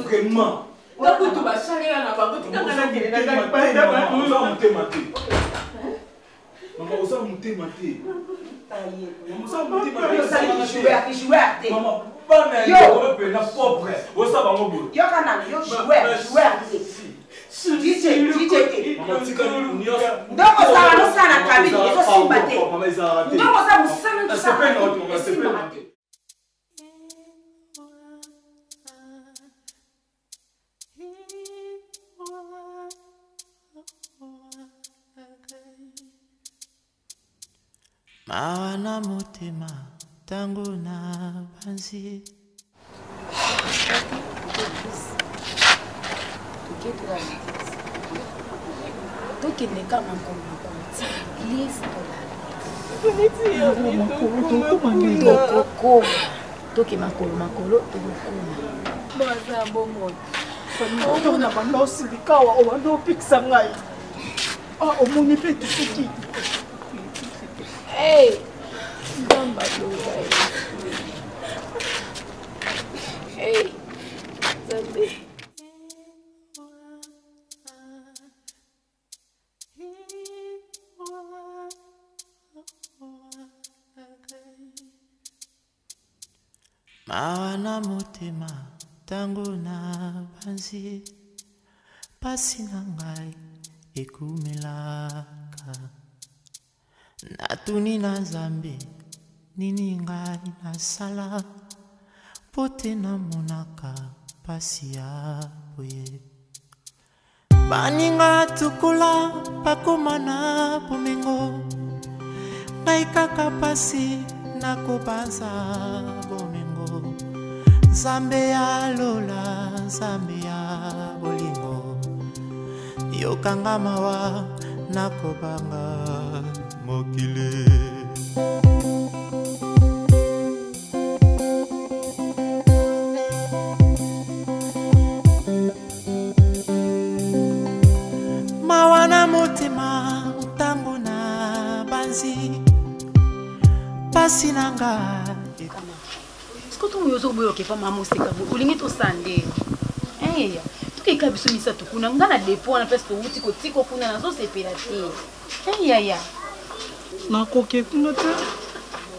Vraiment. Ngakutu basalela na bango, tikanga nakende na ngai. Mama, oza motema te. Mama, oza motema te. Mama, oza motema te. Joueur te. Mama, bana ya ndeko mpena propre, osala bango boye. Yoka nanu yo, joueur, joueur te, DJ, DJ te. Mama, tika nyonso. Ndoko osala nosala na cabine, ezosimba te. Mama, ezalaka te. Ndoko oza mosala, Nasepeli na yo te, mama, nasepeli na esimba yo te. te. Mawa na motema ntango na banzi. Tokende ka makolo makolo ti église, tolala, tokokoma. Toke makolo makolo, tokokoma. Baza bongo na banda osilika awa, obanda opikisa ngai. Ah, omoni mpe tusuki. Nzambe aloba. Nzambe. Mawa na motema ntango na banzi pasi na ngai ekumelaka. Natuni na Nzambe nini ngai nasala mpo te namonaka pasi ya boye. Baninga tukola bakoma na bomengo, ngai kaka pasi nakobanza bomengo. Nzambe ya lola, Nzambe ya bolingo, yokanga mawa, nakobanga mokili. Mawa na motema ntango na banzi pasi na ngai. Siko ntongo yo ozoboyoka epa mama Moseka boye, olingi tosala nde eya tokeka biso misato kuna, nga na depo wana place towuti kotika kuna, nazosepela te eyaya. Nakoki kuna te,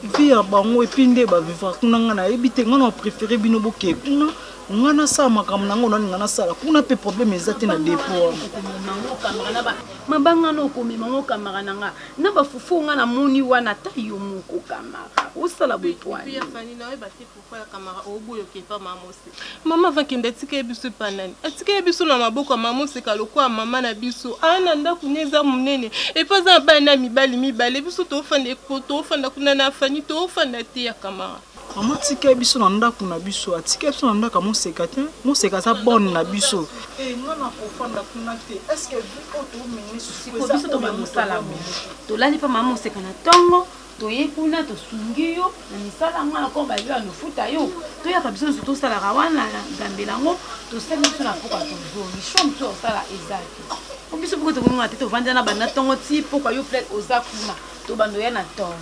vie ya bango et puis nde bavivre kuna, nga nayebi te. Nga na préféré bino boke kuna, nga nasala makambo nango nalinga nasala kuna mpe problème eza te na depo wana. Okomemango kamara na mabanga na okomemango kamara na nga na bafufu nga namoni wana, ata yo moko kamara osala boye poani. Ya Fani, naoyeba te pourquoi ya kamara oboyoka epa mama Moseka. Mama avakende atika ye biso epa nani? Atika ye biso na maboko ya mama Moseka lokola mama na biso. Aa na ndako ne eza monene, epo aza na bana na mibali mibale. Biso toofanda, toofanda kuna na Fani, toofanda te ya kamara. Mama atika ye biso na ndako na biso, atika ye biso na ndako ya Moseka te. Moseka aza bonne na biso. Nga na kofanda kuna te. Est-ce vie oyo tomene? Siko biso tobanda kosala boye, tolali mpa mama Moseka na ntongo, toye kuna, tosungi yo na misala nga na komba yo ya nofuta yo, toyaka biso nyonso tosalaka wana na gambela yango, tosali biso na poka, tozongi sho mosusu osala eza te. Po biso poko tokonga te, tovanda na banda ntongo ti pokwa, yo plek oza kuna, tobanda oya na ntongo.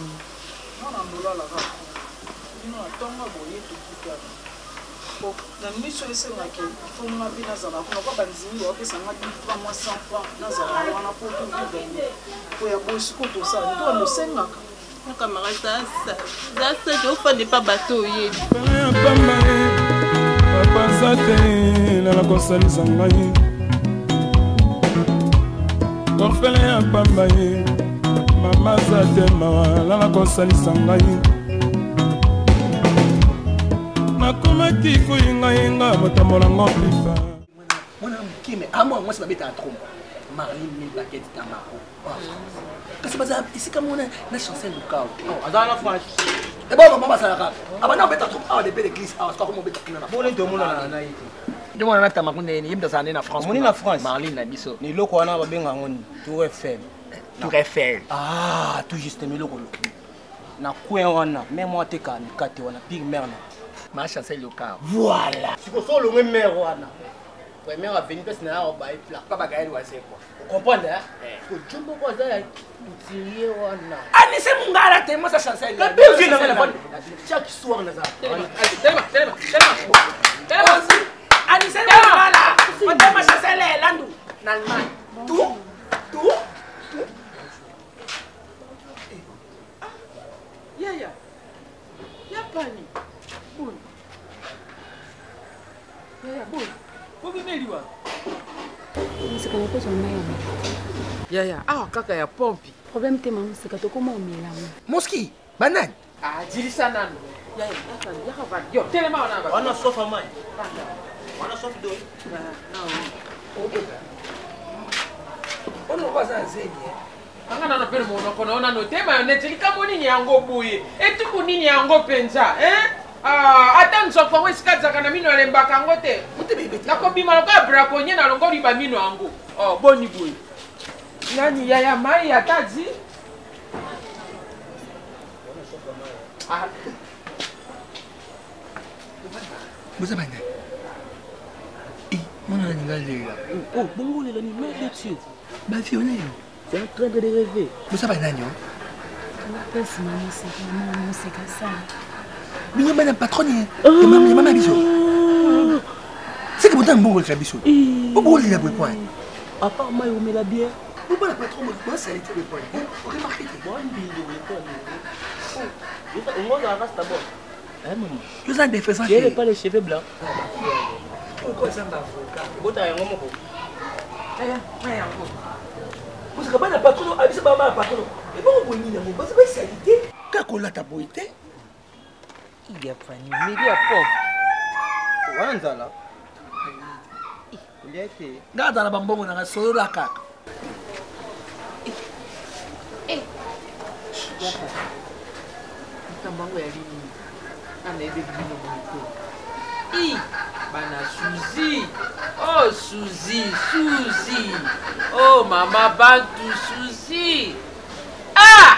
Mwana ndolala kaka bino na ntongo boye, tokutana. Po na miso esengaki fo nga mpe nazala kuna kwa bandimi baopesa nga 10 francs mwa 100 francs nazala wana po tovivre bien. Po ya boye sikoyo tosala to bando osengaka. Camarade, za za sage ofande pa bato oyebi. Ya pamba e papa aza te nana kosalisa ngai orphelin ya pamba ye mama aza te mawa nana kosalisa ngai nakomaki koyengayenga motambo nango pipa mwana moke me amwa mwasi babetaka trompe marlin milbaket tamako kasi bazala esika moko na chancel lukao oh, azala na france ebongo mama basalaka abanda kobeta trop awa depuis l'église awa soki akomobeta kuna na boni tomonana na ye te nde mwana natama kuna ye moto azala nde na france omoni na france marline na biso na eloko wana babenga yango nini tour eiffel tour eiffel ah tout juste eloko lokola na coin wana mare moko ateka mikate wana pire mare na ma chancel lukao voilà sikoyo so olongwe mare wana première avenue place na ya baye plat pa bagael wazekwa comprendre hein eh. ko jumbo ko aza ya couturier wana anise mungala te moi ça chancel la bien na na chaque soir na za telema telema telema telema anise mungala otema chancel landu na Allemagne tout tout tout yaya ya pani boni yaya boni bobimeli wapi moseka nakozwa mai ya yaya awa kaka ya pompi problème te mama moseka tokoma omelamo moski banani ah, jilisa nanu yaya yaka vanda yo telema wana wana sofa mai wana sof doi ono baza na zemi kanga nano mpe monoko na yo nano te mayonnaise likambo nini yango boye etuku nini yango mpenza ah, ata nzoko yango esika azalaka na mino alembaka yango te nakobima lokola braconnier nalongoli bamino yango oh, boni boye nani yaya mai ata di ah. boza banani mwana nalinga lela oh, bongo olela ni merde dessus baviole yo c'est en train de rêver boza banani o prince mamoseka mama moseka sala bino bana patronne ya mama biso seke botanga mbongo oleka biso obolela boye point à part mai omela bière bobala patron bosali te boye point oremarke te yoza défaisant te pas les cheveux blancs pourquoi eza baavocat ebotaka yango moko kozaka bana patron abisa bana bana patron ebongo boye nini yango baza basali te kaka kolata boye te ya fani mili ya pop wana nzala kolia te nga azala bambongo nanga solola kaka likambo yango ya nini nga nayebeli bino boye te i bana suzi oh suzi suzi oh mama bantu suzi ah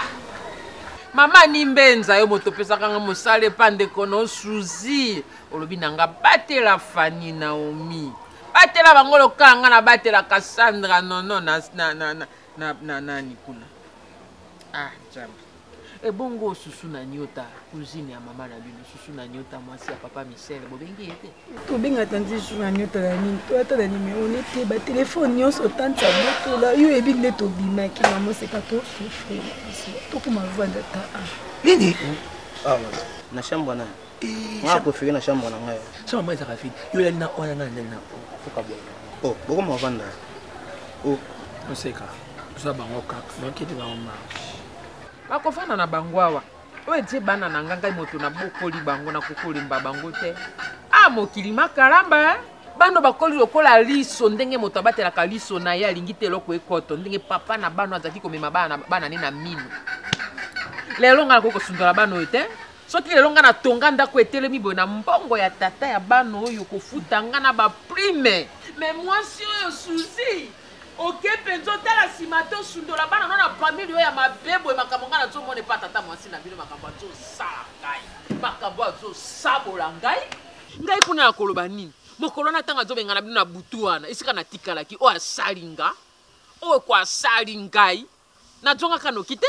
mama nimbenza yo moto opesaka nga mosala epa ndeko no suzi olobi na nga batela fani naomi batela bango lokola nga nabatelaka sandra nono na, na, na, na, na, na nani kuna ah nzambe ebongo susu na nyota cousine ya mama na bino susu na nyota mwasi ya papa michel bobengi ye te tobenga tanti susu na nyota na nini to ata na nimero ne te batelefone nyonso tanti abotola yo oyebi nde tobimaki na moseka tosufre tokoma vanda ta a nini ah, na chambre na eh, nga préféré na chambre na ngai chambre ma ezalaka vide yo olali na oyo na ngai nalali na oyo oh bokoma ovanda oh oseka oza bango kaka bakete bango marche bakofanda na bango awa oyo etie bana na nga ngai moto nabokoli bango nakokolemba bango te a ah, mokili makalamba eh? bano bakoli lokola liso ndenge moto abatelaka liso na ye alingi te eloko ekoto ndenge papa na bano azalaki komema bana, bana ne na mino lelo ngai nakoki kosundola bana oyo te soki lelo ngai natonga ndako etelemi boye na mbongo ya tata ya bana oyo kofuta ngai na baprime me mwasi oyo suzi oke mpenza otala nsima te osundola bana no na famili oyo ya mabe boye makambo ngai nazomona epa tata mwasi na bino makambo azosala ngai makambo azosabola ngai ngai kuna ya koloba nini mokolo wana ntango azobengana bino na butu wana esika natikalaki oyo asali nga oyo ko asali ngai nazongaka noki te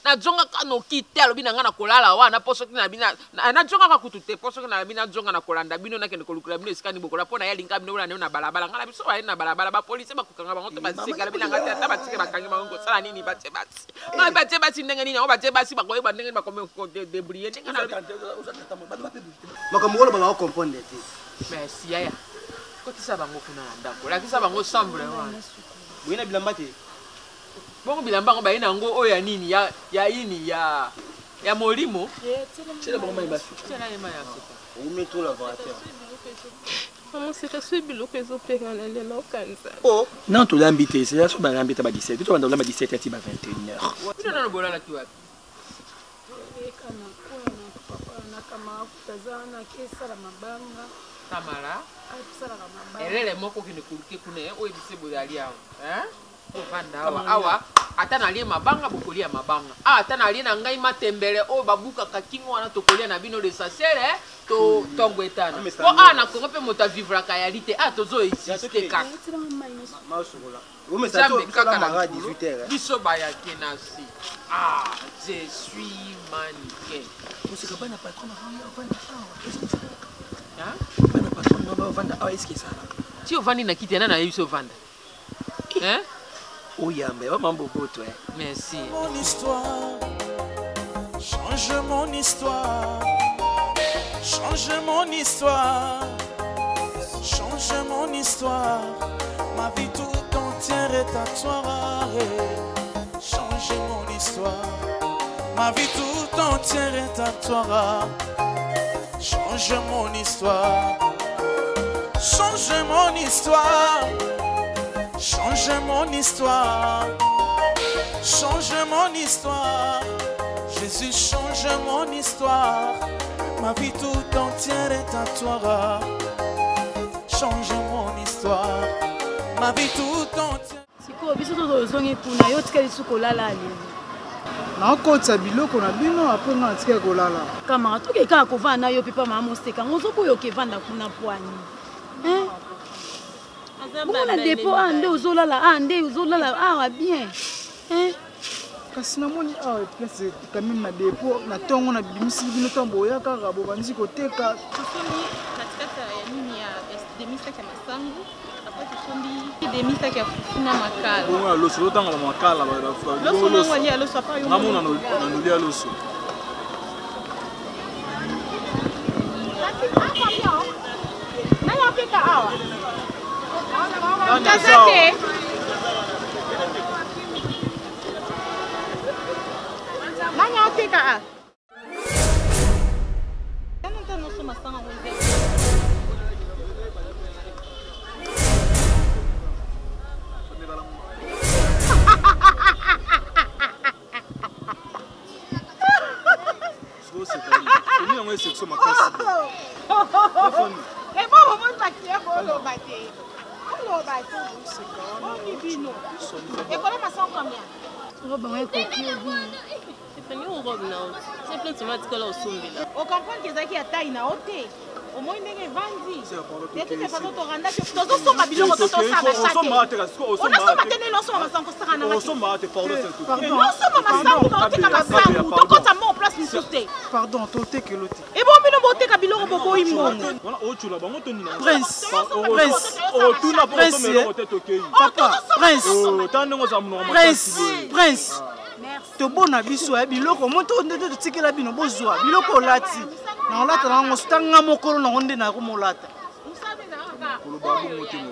Nazongaka noki te, alobi na ngai nakolala wana mpo soki na bino nazongaka kutu te, mpo soki na bino nazonga na kolanda bino, nakende kolukela bino esika nini bokola, mpo na ye alingaka bino bolanda na balabala. Ngai na biso baye na balabala, bapolisi bakokanga bango to baseka, alobi na ngai te, ata batike bakangi bango kosala nini? Batie basi, ngai batie basi ndenge nini yango? Batie basi bakoyeba ndenge nini bakomi kodebrouiller ndenge na makambo oloba bakokomprendre te. Merci yaya, kotisa bango kuna na ndako, lakisa bango chambre wana. Boye na bilamba te. Bongo bilamba yango baye na yango oyo ya nini? Ya ya ini ya ya molimo. Tiela bango mai basuka. Tiela ye mai ya suka. Oumi trop la vérité. Maman seka soki biloko ezopenga na lia naokanisa. Non, tolambi te, c'est so balambi te ba 17, to banda kolamba 17 ati ba 21 heures. Bino nano bolalaki wapi? Eka na koya na papa na kamara kuta aza wana akesala mabanga. Kamara? Asalaka mabanga. Elele moko okende koluke kuna oyo ebise bozali awa. Hein? Bovanda awa awa, ata nalie mabanga bokolia mabanga. Ah, ata nalie na ngai matembele oyo babukaka kingo wana tokolia na bino l'essentiel eh, to tongo etana. Po awa na Congo pe moto avivraka yali te. Ah, tozo existe kaka. Nzambe kaka na likolo, biso bayake na se. Ah, je suis mannequin. Koseka bana patron bavanda awa. Bana patron bavanda awa, est-ce que ezalaka? Ti ovandi na kiti ya nani ayebi so ovanda? Hein? Oyamba ya mambo boto eh. Merci. Mon histoire, change mon histoire, change mon histoire, change mon histoire, ma vie tout entière est à toi. Change mon histoire, ma vie tout entière est à toi. Change mon histoire, change mon histoire, change mon histoire, change mon histoire. Jésus, change mon histoire, ma vie tout entière est à toi. Change mon histoire, ma vie tout entière. Sikoyo biso tozongi kuna, yo otikali lisusu kolala lelo. Nakotisa biloko na bino apres nga natikali kolala. Kamara, toke kaka kovanda na yo mpe pa mama Moseka ngo ozoboya okevanda kuna pwani. Hein? Bongo na dépôt awa nde ozolala, awa nde ozolala awa bien. Hein? Kasi namoni awa place quand même na dépôt na ntongo na bimisi bino ntango boya kaka bobandi koteka. Tosombi katikati ya nini ya demi sac ya masangu. Après tosombi demi sac ya fufu na makala. Bongo ya loso totanga ba makala ba loso nango alia loso apa yo. Ngamona na nolia loso. Nani apeka awa? Kaza te. Nani ateka awa? Yango esekiso makasi. Ebongo moni bakiye koloba te. Koloba te. Boni bino. Ekolo masango combien? Robe yango ekoki yo bien. Stephanie, oyo robe na yo te plein tomate kala osombela. O comprendre que ezalaki ya taille na yo te. Omoni ndenge evandi. De toute façon torandaki tozosomba biloko to tosala bashate. Onasomba te ndenge osomba masango kosaka na Osomba te, pardon, c'est tout. Osomba masango na oteka masango tokota mbongo place misusu te. Pardon, totekelo te. Ebongo bino boteka biloko boboyi mbongo. Wana otula bango to nini? Prince, Prince, otuna po Prince, osomba eloko te tokei. Papa, Prince. Oh, tala ndenge ozala monoko Prince, makasi boye. Prince. Tobona biso ya biloko moto nde totikela bino bozwa biloko olati na olata na yango sotanga mokolo nango nde nakomolata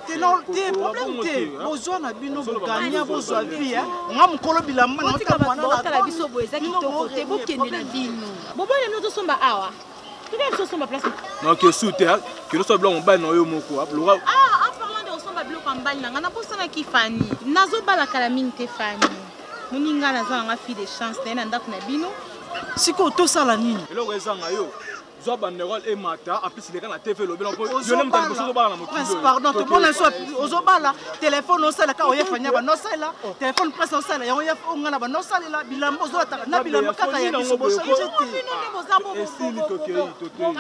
te non te problème te bozwa na bino bogania bozwa vie nga mokolo bilamba na Botika bato baotala biso boye eza kitoko te, bokende na bino. Boboyi na bino tosomba awa. Toke biso osomba place. Na kesu te, kende osomba biloko mobali na yo moko. Loka. Ah, en parlant de osomba biloko ya mobali na nga, nabosanaki Fanny. Nazobala kala mingi te Fanny. Moninga naza na nga fille de chance na ye na ndako na bino. Sikoyo tosala nini? Eloko ezanga yo. Zwa banderole emata, en plus leka na TV lobela mpo yo nde moto ya liboso ozobala na mokili Prince, oyo. pardon, Toke. tomona biso ozobala telefone osalaka oye fanya banda osalela telefone prince osala yango ya onga na banda osalela bilamba ozolataka na bilamba kaka ya biso bochange te. Esili tokei tokei.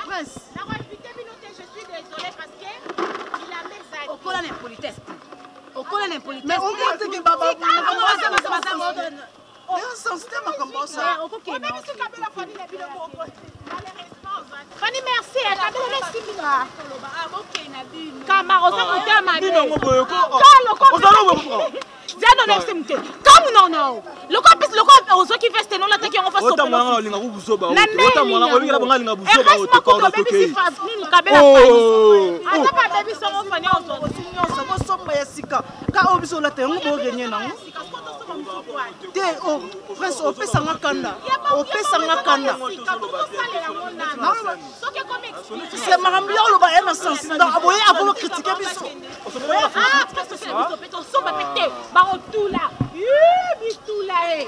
Prince. Nakoinvite bino te, je suis désolée parce que bilamba Okola na impolitesse te. Okola na impolitesse. Mais omoni te ke sense te makambo osala. Fani merci, kabela na esimbinga. Kamara oza motema mabe. Zano na FC moke. Kamu na na. Loko pesi loko ozoki veste no lataki yango fa Ota sopelo. mwana olinga kubuzoba. Na Ota mwana olinga banga linga buzoba ote ka oto Bebisi kei. fa nini kabela Oh. fani. Ata pa bebisi yango fani ozwa. Nyonso bosomba ya sika ka oyo biso olata yango borenye nango te. O prince, opesanga kanda, opesanga kanda. Se makambo ya oloba ya na sens, donc aboye akoma kritike biso. Ah, tosomba pe te, bakotula. Bitula e.